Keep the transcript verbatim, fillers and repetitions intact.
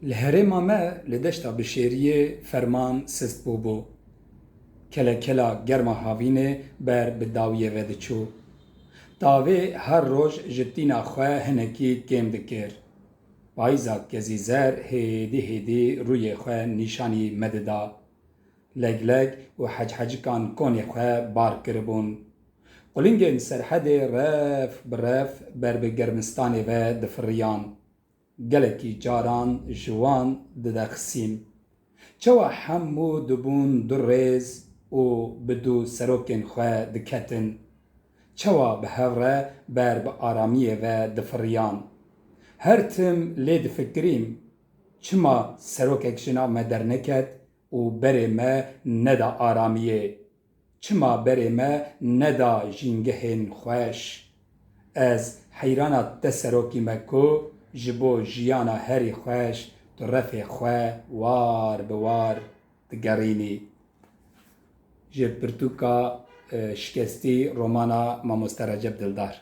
Li herêma me li deşta Bişêriyê ferman sist bûbû. Kelekela germa havînê ber bi dawiyê ve diçû. Tavê her roj ji tîna xwe hinekî kêm dikir. Payîza kezîzer hêdî hêdî rûyê xwe nîşanî me dida. Legleg û hechhecikan konê xwe bar kiribûn. Qulingên Serhedê ref bi ref ber bi germistanê ve difiriyan. Gelekî caran ji wan dide xisîm. Çawa hemû dibûn du rêz û bi du serokên xwe diketin? Çawa bi hev re ber bi aramiyê ve difiriyan? Her tim lê difikirîm, çima serokek ji nav me derneket û berê me neda aramiyê? Çima berê me neda jîngehên xweş? Ez heyrana te serokî me ku ji bo jiyana herî xweş tu refê xwe war bi war digerînî. Ji pirtûka, e, Şikestî romana Mamoste Recep Dildar.